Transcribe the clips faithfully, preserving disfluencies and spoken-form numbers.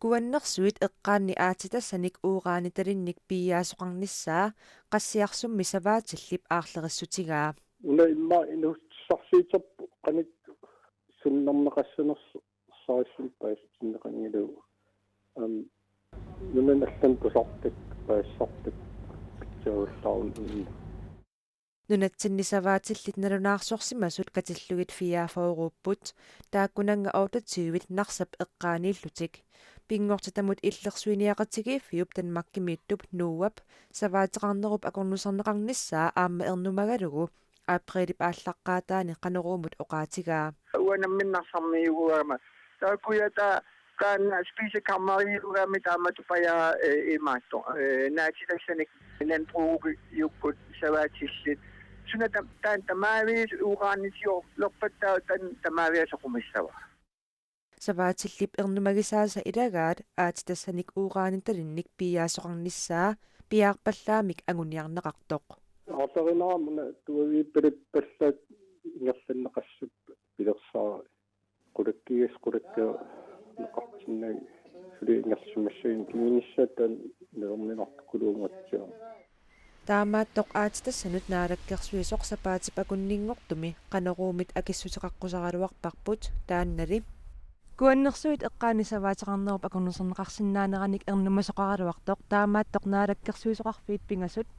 Kuannersuit eqqaanni aatsitassanik uranitalinnik piiaasoqarnissaa Qassiarsummi Savaatillip aarlerissutigaa. Una immaqa inuussutissarsiuterput qanoq sunnerneqassanersoq saassun paasitinneqanngilagut. Am nunanut allanut tusartakkat paasisartakkat pitsaallaarneq. Nunatsinni Savaatillit nalunaarsorsimasut katillugit fireogfyrreupput, taakkunannga otteogtyvit Narsap eqqaaniillutik. Pinngortitamut illersuiniaqatigiiffiup Danmarkimiittup NOAP savaateqarnerup akornuserneqarnissaa aamma ernumagalugu aprilip aallaqqaataani Qanoruumut oqaatigaa. Uanga nammineq Narsarmiuugaama. Taakkujataa taanna spisekammerimiit taamatut pajaa, eh, imaattoq, eh, naatsitassanik landbrugiukkut Savaatillit. Suna tam-, taanna tamaviisa uranitiorlerpat taava taanna tamaviisa soqumissavaa. Savaatillip ernumagisaasa ilagaat aatsitassanik uranitalinnik piiaasoqarnissaa piaarpallaamik anguniarneqartoq. Aarlerinera una tuaviipalippallaat ingerlanneqassappat pilersaarut qulakkiigassat qulakkeerneqartinnagit suli ingerlasimassaginnut kingunissaa taanna nalorninartukuluunnguatsiarmat. Taamaattoq aatsitassanut naalakkersuisoq sapaatip akunninngortumi Qanoruumit akissuteqaqqusaraluarparput, taannali Kuannersuit eqqaanni savaateqarnerup akornuserneqarsinnaaneranik ernumasoqaraluartoq taamaattoq naalakkersuisoqarfiit pingasut.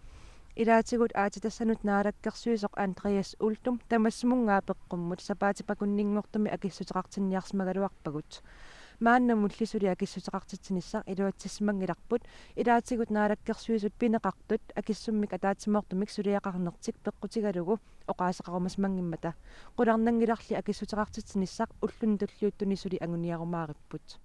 Ilaatigut aatsitassanut naalakkersuisoq Andreas Uldum tamassumungaap peqqummut sapaatip akunninngortumi akissuteqartinniarsimagaluarpagut. Maannamulli suli akissuteqartitsinissaq iluatsissimanngilarput, ilaatigut naalakkersuisut pineqartut akissummik ataatsimoortumik suliaqarnertik peqqutigalugu oqaaseqarumasimanngimmata. Qularnanngilarli akissuteqartitsinissaq ulluni tulliuttuni suli anguniarumaaripput.